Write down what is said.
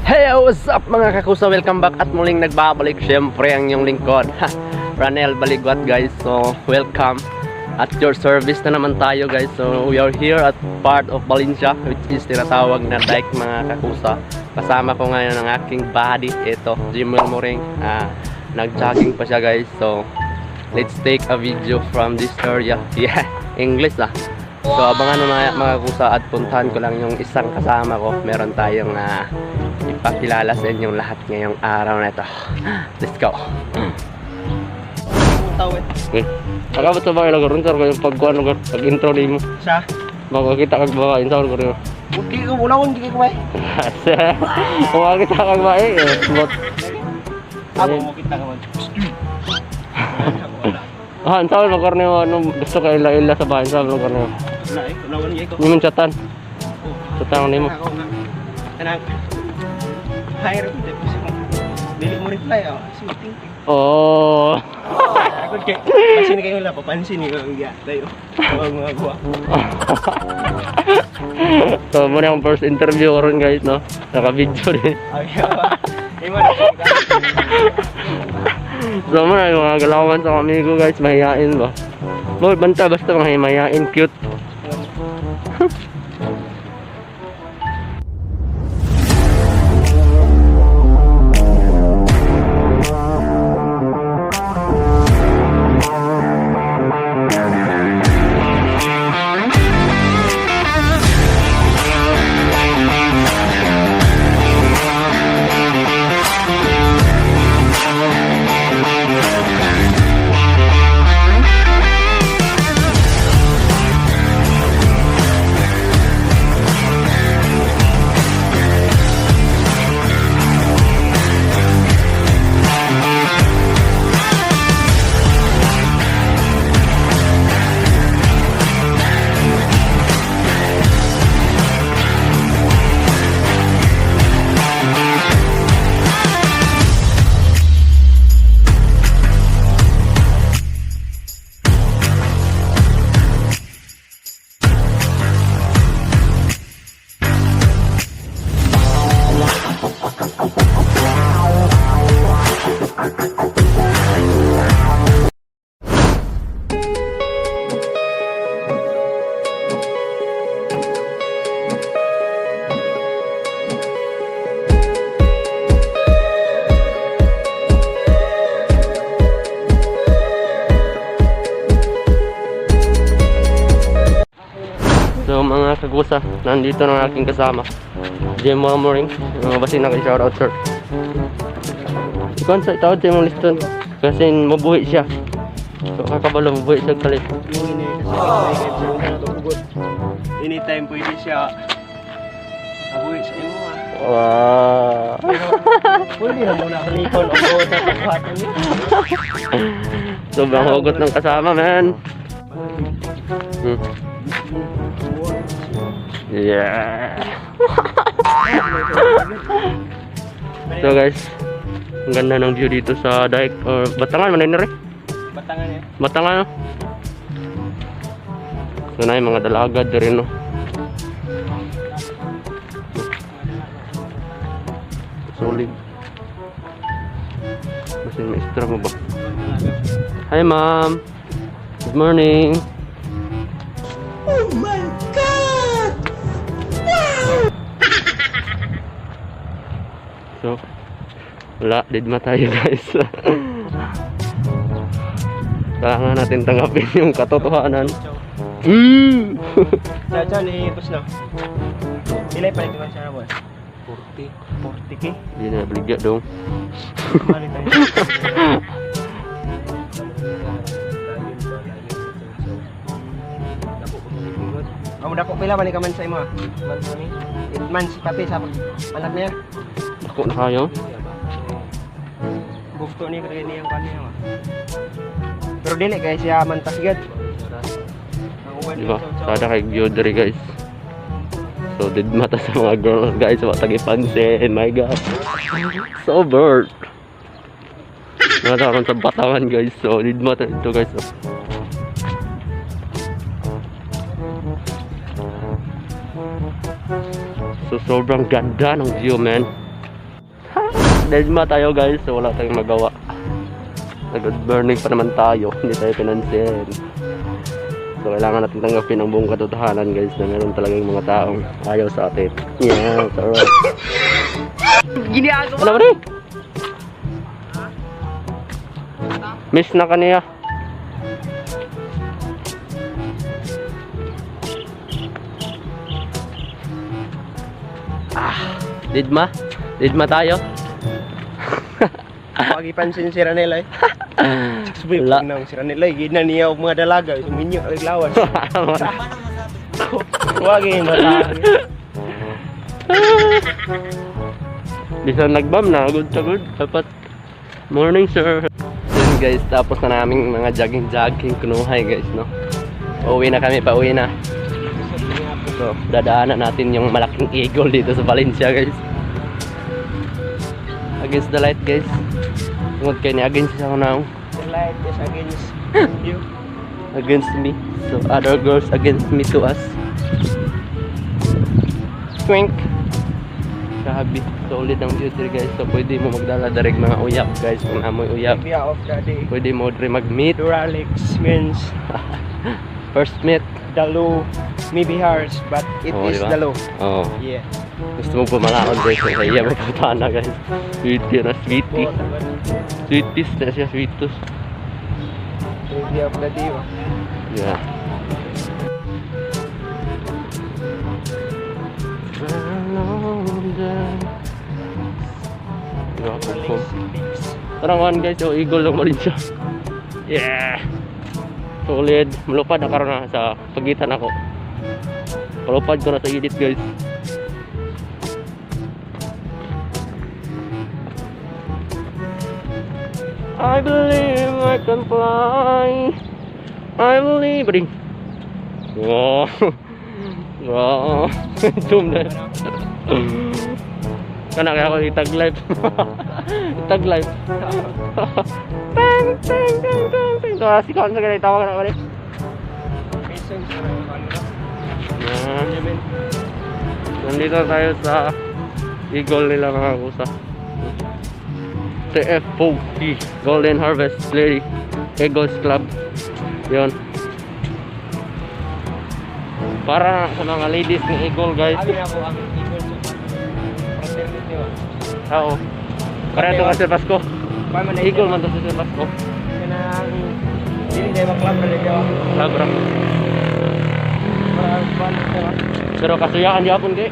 Hey, what's up, mga kakusa? Welcome back at muling nagbabalik syempre ang inyong lingkod, Ranel Baligwat, guys. So, welcome. At your service na naman tayo, guys. So, we are here at part of Valencia, which is tinatawag na dike, mga kakusa. Kasama ko ngayon ang aking buddy, ito, Jimuel Moring. Nag-jogging pa siya, guys. So, let's take a video from this area. Yeah, English ah. So, abangan mo mga kakusa at puntahan ko lang yung isang kasama ko. Meron tayong ipakilala sa inyong lahat ngayong araw na ito. Let's go! Tawid. Okay. Akabot sa bahay lugar, sir, kung pagkuhan lugar, pag intro ni mo. Sa? Makakita kag babae, sa lugar yun. Hindi ko wala ko hindi ko bay. Makakita kag babae, eh. But, Abo mo kita ka man. Sa lugar niyo, ano, gusto ka ila-ila sa bahay, sa lugar niyo. Wala eh, wala ko hindi ko. Hindi mo chatan. Chatan nimo. Ako nga. Kanang hire ko tapos ko. Dili mo reply oh. Sige, ting. Oh. Ako kay pasin kayo wala papansin ko ang giya tayo. Ang mga guwa. So, muna yung first interview ko ron, guys, no? Naka-video din. Ay, ay mo na. So, muna yung mga galawan sa amigo, guys, mahihain ba? Boy, banta, basta mga mahihain, cute. So mga kagusa, nandito na ang aking kasama. Jim Moring, mga basin na shout out, sir. Ikaw sa tawad sa imong liston kasi mabuhi siya. So kakabalo mabuhi siya kalit. Anytime pwede siya. Abuhi sa imo ah. Wow. Pero pwede na muna kalikon o sa pagbuhatan niya. Sobrang hugot ng kasama, man. Yeah. So guys, ang ganda ng view dito sa dike or Batangan man rin. Batangan eh. Batangan, no? So na yung mga dalaga diri, no. Solid. Basin maestra mo ba? Hi, ma'am. Good morning. Oh my God! So, wala, didma tayo, guys. Kailangan natin tanggapin yung katotohanan. Ciao, ciao ni boss no. Ilay pa rin siya na boss. 40. 40K. Hindi na baligya dong. Mali tayo. Amo dako pila man ka man sa imo ah? Months ni. 8 months pati sa pag anak niya. Dako na kayo. Bugto ni kay niyang kaniya ah. Pero dili kay siya mantas gid. Ang uban Di ba? Sada kay view diri, guys. So didma ta sa mga girls, guys, wa tagipansin. My God. So bird. Nasa sa Batangan, guys. So didma ta dito, guys. Oh. So sobrang ganda ng view, man. Deadma tayo, guys, so wala tayong magawa. Nag-good burning pa naman tayo, hindi tayo pinansin. So kailangan natin tanggapin ang buong katotohanan, guys, na meron talagang mga taong ayaw sa atin. Yeah, alright. Giniagawa. Ano ba rin? Miss na kaniya. Ah, didma? Didma tayo? Pag-ipansin si Ranel ay. Sabi Wala. nang si Ranel ay gina niya og mga dalaga suminyo ang lawas. Wag yung mata. Bisan nagbam na, good sa good. Dapat, morning, sir. Yun, guys, tapos na naming mga jogging-jogging kunuhay, guys, no? Pauwi na kami, pauwi na. So, dadaanan natin yung malaking eagle dito sa Valencia, guys. Against the light, guys. Tungod kay ni against ako na The light is against you. Against me. So, other girls against me to us. Twink! Grabe, solid ang view diri, guys. So, pwede mo magdala direct mga uyab, guys. Kung amoy uyab. Trivia of the day. Pwede mo diri mag-meet. Duralix means First meet. The law may be harsh, but it Oo, is diba? the law. Oo. Yeah. Gusto mo pumalaon, guys. Sa iya magputana, guys. Sweetie na sweetie. Sweeties na siya, sweetus. Trivia of the day ba? Yeah. Tarang guys, oh, eagle lang malin siya. Yeah. Solid. Malupad na karon na sa pagitan ako. Malupad ko na sa edit, guys. I believe I can fly. I believe. Bring. Wow. Wow. Zoom na. Kana kaya ako itag live. Itag live. Tang tang tang tang tang. So, si Kon sa ganay tawag na ulit. Mason, ano ba? Yan. Benjamin. Nandito tayo sa eagle nila, mga kusa. CF4P Golden Harvest Lady Eagles Club. Yun. Para sa mga ladies ni Eagle, guys. Amin ako, ang eagle sa fraternity ba? Oo. Para ito kasi Pasko. Pa man Eagle man to sa Pasko. Kanang dili tayo maklab na dili ba? Labra. Para ban ba? Pero kasuyaan yapon kay.